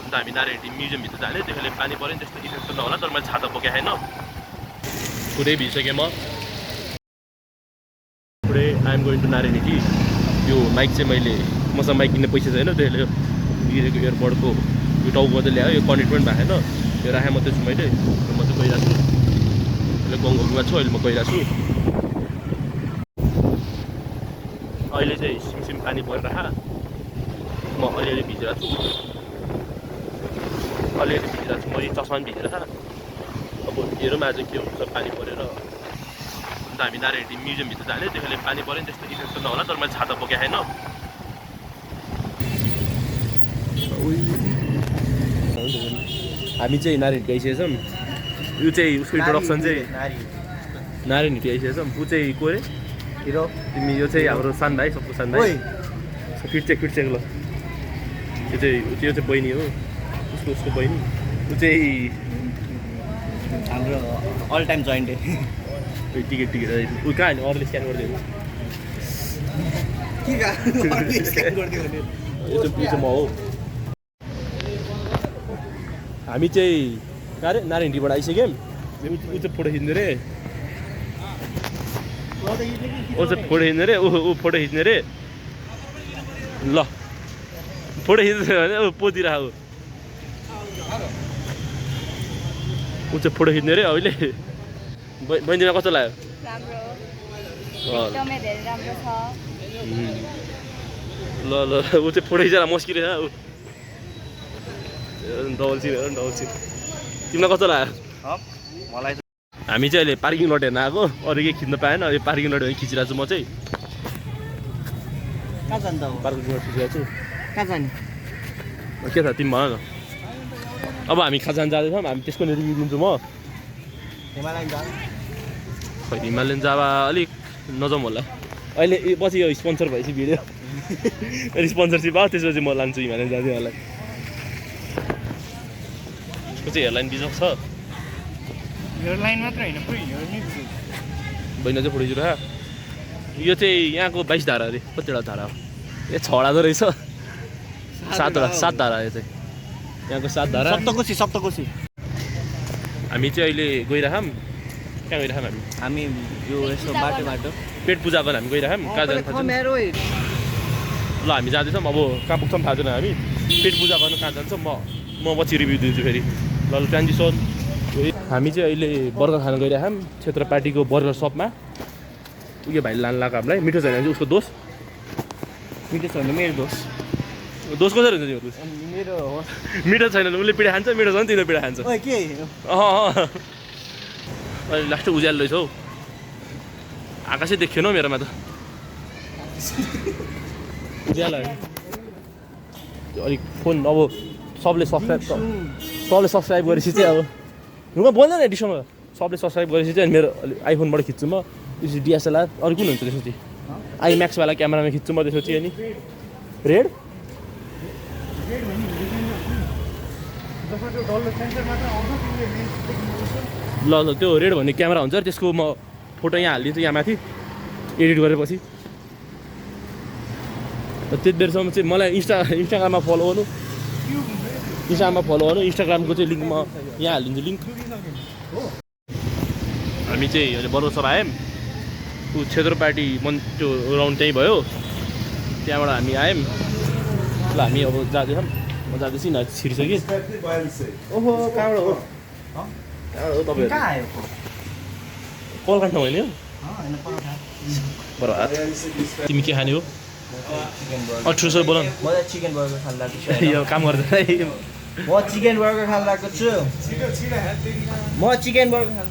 अन्त हामी नारायणी म्युजियमभित्र जाने त्यसले पानी पऱ्यो नि त्यस्तो इफेक्ट त नहोला तर मैले छाता बोकेको छैन पुरै भिजिसकेँ म पुरै I am going to Narayani टी यो माइक चाहिँ मैले मसँग माइक किन्ने पैसा छैन त्यसले गिरेको एयरपोर्टको यो टाउको मात्रै ल्यायो यो कनेक्ट पनि भएको छैन यो राखेँ मात्रै छु मैले म चाहिँ गइरहेको छु अहिले गङ्गोमा छु अहिले म गइरहेको छु अहिले चाहिँ सिमसिम पानी परिरहेको म अलिअलि भिजिरहेको छु अलिअलि भिजिरहेको छु म यो चस्मा पनि भिजिरहेको अब हेरौँ आज के हुन्छ पानी परेर अन्त हामी नारायणी म्युजियमभित्र जाने त्यसले पानी पऱ्यो नि त्यस्तो इफेक्ट त नहोला तर मैले छाता बोकेको छैन हामी चाहिँ नारायणी आइसकेको छौँ यो चाहिँ उसको इन्ट्रोडक्सन चाहिँ नारायणी आइसकेको छौँ ऊ चाहिँ को अरे हिरो तिमी यो चाहिँ हाम्रो सान भाइ सबको सान भाइ फिट चेक ल यो चाहिँ बहिनी हो उसको बहिनी ऊ चाहिँ हाम्रो अल टाइम जोइन्ट टिकट ऊ कहाँ हाल्ने अरूले स्क्यान गरिदियो यो चाहिँ म हो हामी चाहिँ कहाँ अरे नारायणीबाट आइसक्यौँ ऊ चाहिँ फोटो खिच्ने रे ऊ चाहिँ फोटो खिच्ने रे ऊ फोटो खिच्ने रे ल फोटो खिच्ने भने ऊ पोतिरह ऊ चाहिँ फोटो खिच्ने रे अहिले बहिनीलाई कस्तो लाग्यो ल ल ऊ चाहिँ फोटो खिचेर मुस्किल छ ऊ डबलसिन तिमीलाई कस्तो लाग्यो मलाई हामी चाहिँ अहिले पार्किङ लट हेर्न आएको अरू केही खिच्न पाएन यो पार्किङ लट खिचिरहेको छु म चाहिँ कहाँ जान्छ पार्किङ लट खिचिरहेको छु कहाँ जाने के छ तिमी भन न अब हामी खाजान जाँदैछौँ हामी त्यसको रिभ्यू दिन्छु म हिमालयन जाऊ खै हिमालयन जावा अलिक नजाउँ होला अहिले पछि यो स्पोन्सर भएपछि भिडियो अहिले स्पोन्सरसिप भयो त्यसपछि म लान्छु हिमालयन जाँदैहरूलाई उसको चाहिँ हेयरलाइन बिजोग छ हेयरलाइन मात्र होइन पुरै हेयर नै बहिनी चाहिँ फोटो यो चाहिँ यहाँको 22 धारा अरे कतिवटा धारा हो ए 6 वटा त रहेछ 7 धारा यो चाहिँ यहाँको 7 धारा सप्तकोशी हामी चाहिँ अहिले गइरहेछौँ कहाँ गइरहेछौँ हामी यो यसो बाटो पेट पूजा गर्न हामी गइरहेछौँ कहाँ जानु थाहा छैन ल हामी जाँदैछौँ अब कहाँ पुग्छौँ थाहा छैन हामी पेट पूजा गर्न कहाँ जान्छौँ म पछि रिभ्यू दिन्छु फेरि ल ट्रान्जिसन हामी चाहिँ अहिले बर्गर खान गइरहेछौँ क्षेत्रपाटीको बर्गर सपमा उयो भाइले लानु लगाएको हामीलाई मिठो छैन भने उसको दोष मिठो छैन मेरो दोष कसरी हुन्छ तिम्रो दोष मेरो हो मिठो छैन भने उसले पिठा खान्छ मिठो छ भने तिनीहरू पिठा खान्छ के अहिले लास्ट उज्यालो रहेछ हौ आकाशै देखिएन हौ मेरोमा त उज्यालो अलिक फोन अब सबले सब्सक्राइब गरेपछि चाहिँ अब रुममा बोल्दैन एडिसनमा सबले सब्सक्राइब गरेपछि चाहिँ मेरो आइफोनबाट खिच्छु म त्यसपछि डिएसएलआर अरू कुन हुन्छ त्यसपछि आइम्याक्सवाला क्यामेरामा खिच्छु म त्यसपछि अनि रेड ल त्यो रेड भन्ने क्यामेरा हुन्छ त्यसको म फोटो यहाँ हालिदिन्छु यहाँ माथि एडिट गरेपछि त्यति बेरसम्म चाहिँ मलाई इन्स्टाग्राममा फलो गर्नु इन्स्टाग्रामको चाहिँ लिङ्क म यहाँ हालिदिन्छु लिङ्क हामी चाहिँ अहिले बर्गर सर आयौँ ऊ क्षेत्रपाटी त्यो राउन्ड त्यहीँ भयो त्यहाँबाट हामी आयौँ ल हामी अब जाँदैछौँ म जाँदैछु यिनीहरू छिरिसकेँ ओहो कहाँबाट हो तपाईँहरू कलकाता होइन बरु तिमी के खाने हो 1800 बोल न चिकन बर्गर खान लाग्छु यो काम गर्दैन म चिकन बर्गर खान लाग्छु म चिकन बर्गर खान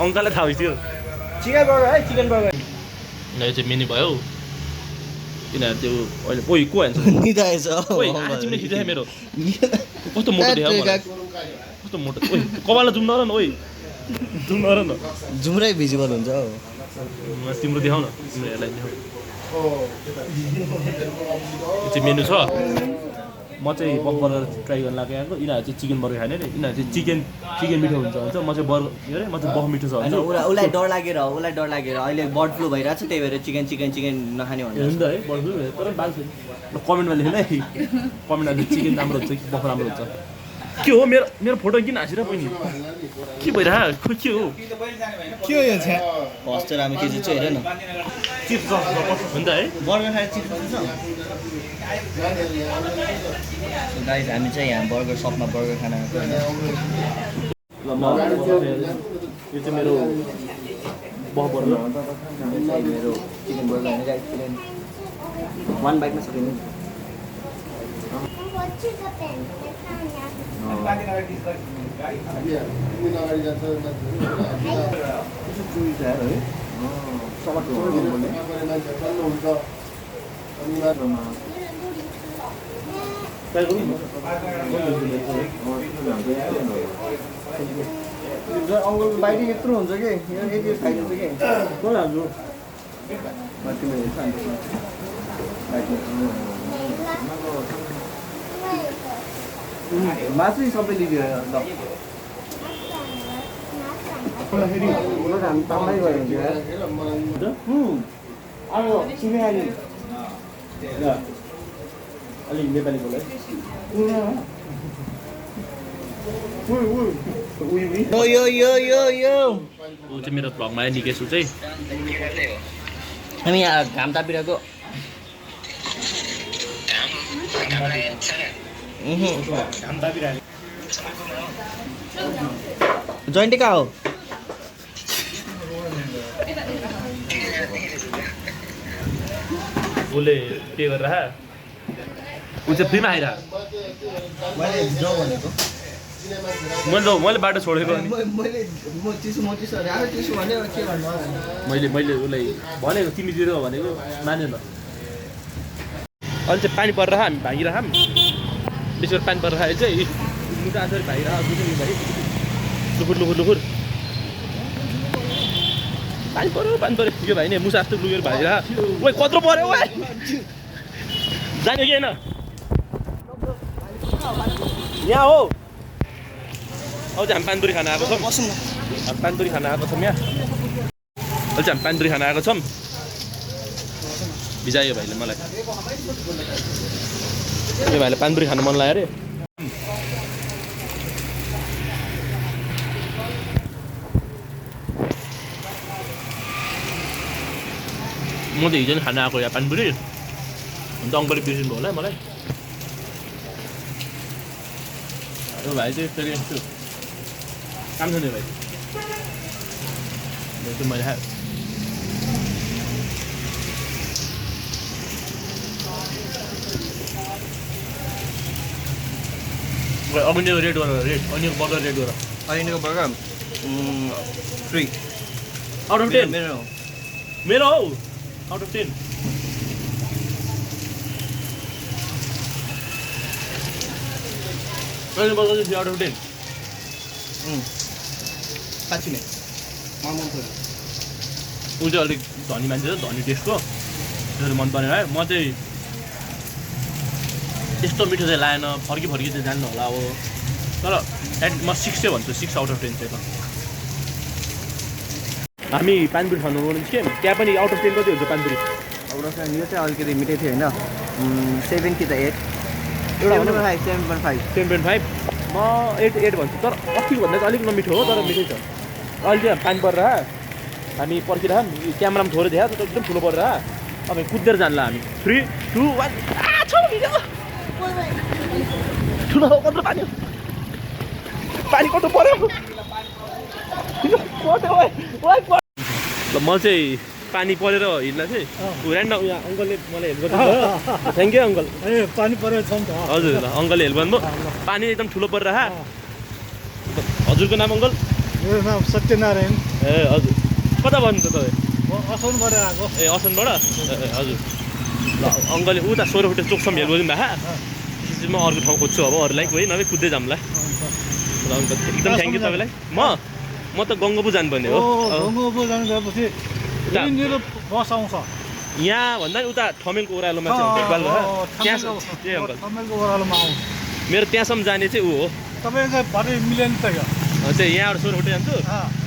अङ्कललाई थाहा भइसक्यो चिकन बर्गर है चिकन बर्गर यो चाहिँ मेन्यु भयो किनभने त्यो अहिले ओइ को हान्छ निदाएछ ओइ तिमीले खिचाए मेरो कस्तो मोटो देखाउ मलाई कस्तो मोटो ओइ कपालमा जुम नर न ओइ जुम नर न जुम्रै भिजिबल हुन्छ हौ तिम्रो देखाउ न तिम्रो हेडलाइन देखाउ यो चाहिँ मेन्यु छ म चाहिँ बफ बर्गर ट्राई गर्न लागेको यिनीहरू चाहिँ चिकन बर्गर खाने रे यिनीहरू चाहिँ चिकन मिठो हुन्छ भन्छ म चाहिँ बर्गर के अरे म चाहिँ बफ मिठो छ होइन भन्छ उसलाई डर लागेर अहिले बर्ड फ्लू भइरहेको छ त्यही भएर चिकन नखाने हुन्छ भन्नु है बर्गर तर बाल्छ कमेन्टमा लेख्नु है कमेन्टमा चिकन राम्रो हुन्छ कि बफ राम्रो हुन्छ के हो मेरो फोटो किन हाँसिर पनि के भइरहेको के हो के हो यो छ्या हस्ते राम्रो के चाहिँ हेर न चिप्स हुन्छ है बर्गर खाएर चिप्स खान्छ गाइस हामी चाहिँ यहाँ बर्गर सपमा बर्गर खान आएको होइन ल म यो चाहिँ मेरो बफ बर्गर मेरो चिकन बर्गर होइन गाइस वान बाइटमा सकिने अङ्कल बाहिर यत्रो हुन्छ कि यति खाइदिन्छ कि मासु सबै लिदियो ल हामी पाउँदै गयो अब सुने अलिक नेपाली बोल यो ऊ चाहिँ मेरो भ्लगमा आयो निकेसु चाहिँ हामी यहाँ घाम तापिरहेको जोइन्ट कहाँ हो उसले पे गरेर ऊ चाहिँ फ्रीमा आइरह मैले बाटो छोडेको मैले उसलाई भनेको तिमी दिएर भनेको मानेन अहिले चाहिँ पानी परेर हामी भागिरहँ बेसी पानी परेर खायो चाहिँ मुटा आन्सर भागिरह भाइ लुखुर पानी पऱ्यो यो भाइ नै मुसा जस्तो लुगेर भागिरह ओइ कत्रो पऱ्यो ओ जाने कि होइन यहाँ हो अब चाहिँ हामी पानीपुरी खान आएको छौँ हामी पानीपुरी खान आएको छौँ यहाँ अहिले चाहिँ हामी पानीपुरी खान आएको छौँ भिजायो भाइले मलाई यो भाइले पानीपुरी खान मन लाग्यो अरे म चाहिँ हिजो नि खान आएको यहाँ पानीपुरी अन्त अङ्कलले बिर्सिनु होला मलाई यो भाइ चाहिँ फेरि काम छ नि भाइ मैले खाएँ अनियनको रेट गर अनियनको बर्गर रेट गर अनियनको बर्गर 3 आउट अफ 10 मेरो हौ आउट अफ 10 अनियन बर्गर चाहिँ आउट अफ 10 साँच्ची नै ऊ चाहिँ अलिक धनी मान्छे छ धनी टेस्टको त्यसरी मन परेन है म चाहिँ त्यस्तो मिठो चाहिँ लाएन फर्की चाहिँ जान्नु होला अब तर म 6 चाहिँ भन्छु 6 आउट अफ 10 चाहिँ त हामी पानीपुरी खानु गयो के त्यहाँ पनि आउट अफ 10 कति हुन्छ पानीपुरी आउट अफ 10 यो चाहिँ अलिकति मिठै थियो होइन 7 कि त 8 एउटा 7.5 म 8 भन्छु तर अस्तिको भन्दा चाहिँ अलिक नमिठो हो तर मिठै छ अहिले चाहिँ पानी परेर हामी पर्खिरह क्यामेरामा थोरै देखा तर एकदम ठुलो परेर अब कुदेर जान्ला हामी 3 2 1 ठुलो कत्रो पानी कत्रो पर्यो ल म चाहिँ पानी परेर हिँड्दा चाहिँ ऱ्यान्डम यहाँ अङ्कलले मलाई हेल्प गर्नु थ्याङ्क यू अङ्कल पानी परेर छ नि त हजुर ल अङ्कलले हेल्प गर्नुभयो पानी एकदम ठुलो परेर हजुरको नाम अङ्कल मेरो नाम सत्यनारायण ए हजुर कता भन्नु त तपाईँ असनबाट आएको ए असनबाट हजुर ल अङ्कलले उता 16 फुटे चोकसम्म हेल्प गरिदिनु भएको त्यसपछि म अर्को ठाउँ खोज्छु अब अरूलाई कोही नभए कुद्दै जाउँला ल अङ्कल एकदम थ्याङ्क यू तपाईँलाई म त गङ्गोपु जानुपर्ने हो गङ्गोपु जानु गएपछि यहाँनिर बस आउँछ यहाँ भन्दा नि उता ठमेलको ओह्रालोमा चाहिँ भेटबाल भयो त्यहाँ ए अङ्कल तपाईँको ओह्रालोमा आउँ मेरो त्यहाँसम्म जाने चाहिँ ऊ हो तपाईँको भरे मिल्यो नि त यो त्यही यहाँबाट सोरबाट जान्छु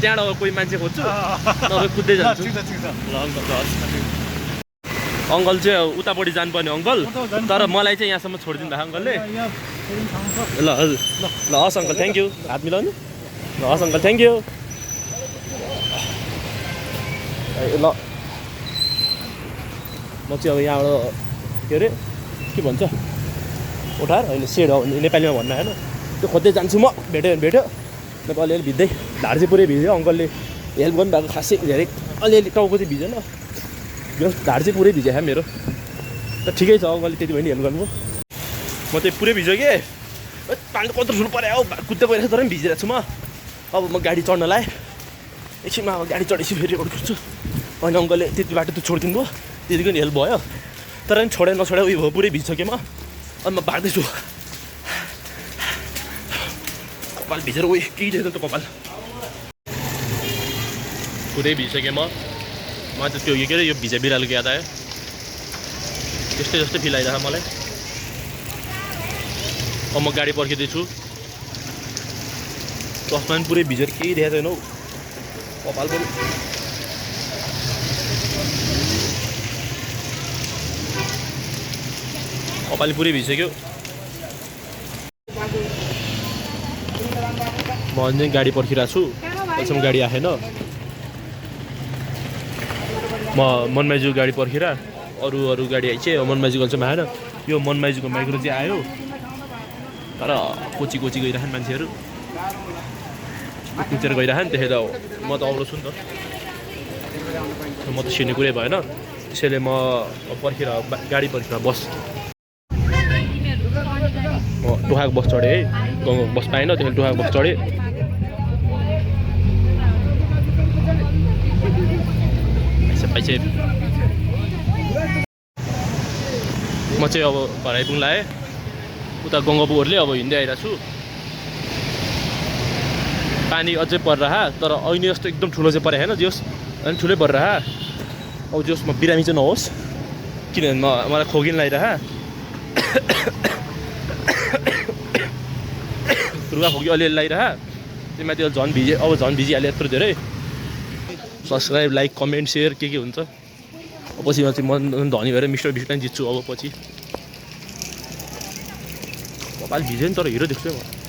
त्यहाँबाट अब कोही मान्छे खोज्छु नभए कुद्दै जान्छु ठिक छ ल अङ्कल अङ्कल चाहिँ उतापट्टि जानुपर्ने अङ्कल तर मलाई चाहिँ यहाँसम्म छोडिदिनु भएको अङ्कलले यहाँ फेरि ठाउँ छ ल हजुर ल हस् अङ्कल थ्याङ्क यू हात मिलाउनु ल हस् अङ्कल थ्याङ्क यू ल म चाहिँ अब यहाँबाट के अरे के भन्छ उठाएर होइन सेड हो भने नेपालीमा भन्नु होइन त्यो खोज्दै जान्छु म भेट्यो भने भेट्यो तपाईँ अलिअलि भिज्दै ढाड चाहिँ पुरै भिज्यो अङ्कलले हेल्प गर्नुभएको खासै धेरै अलिअलि टाउको चाहिँ भिजेन यो ढाड चाहिँ पुरै भिज्यो मेरो त ठिकै छ अङ्कलले त्यति भयो नि हेल्प गर्नुभयो म चाहिँ पुरै भिज्यो कि पानी त कत्रो ठुलो पऱ्यो हौ कुद्दै गइरहेको तर पनि भिजिरहेको छु म अब म गाडी चढ्न लाएँ एकछिनमा अब गाडी चढेपछि फेरि रेकर्ड गर्छु अनि अङ्कलले त्यति बाटो त छोडिदिनु भयो त्यतिको नि हेल्प भयो तर पनि छोडे नछोडे उयो भयो पुरै भिजिसकेँ म अनि म बाँड्दैछु कपाल भिजेर उयो केही छैन त कपाल पुरै भिजिसकेँ म चाहिँ त्यो के अरे यो भिजा बिरालोको याद आयो त्यस्तै जस्तै फिल आइरहेको मलाई अब म गाडी पर्खिँदैछु चस्मा पनि पुरै भिजेर केही देखाएको छैन हौ कपाल पनि कपाल पुरै भिजिसक्यो म चाहिँ गाडी पर्खिरहेको छु अहिलेसम्म गाडी आएन म मनमाइजू गाडी पर्खेर अरू गाडी आइछ मनमाइजूको चाहिँ आएन यो मनमाइजूको माइक्रो चाहिँ आयो तर कोची गइरहेछन् मान्छेहरू कुचेर गइरहेछन् त्यसै त म त आउनु छु नि त म त छिर्ने कुरै भएन त्यसैले म पर्खेर गाडी पर्खेर बस म टुहाको बस चढेँ है गाउँको बस पाएन त्यसैले टुहाको बस चढेँ पैसा म चाहिँ अब घर आइपुग्नु लाएँ उता गङ्गापुरले अब हिँड्दै आइरहेको छु पानी अझै परिरह तर ऐनी जस्तो एकदम ठुलो चाहिँ परे होइन जोस् अनि ठुलै परिरह अब जोस् म बिरामी चाहिँ नहोस् किनभने मलाई खोकिन लागिरह रुगा खोकी अलिअलि लागिरह त्यो माथि झन् भिजे अब झन् भिजिहाल्यो यत्रो धेरै सब्सक्राइब लाइक कमेन्ट सेयर के हुन्छ पछि म चाहिँ म धनी भएर मिस्टर बिस्ट जित्छु अब पछि कपाल भिज्यो नि तर हिरो देख्छु म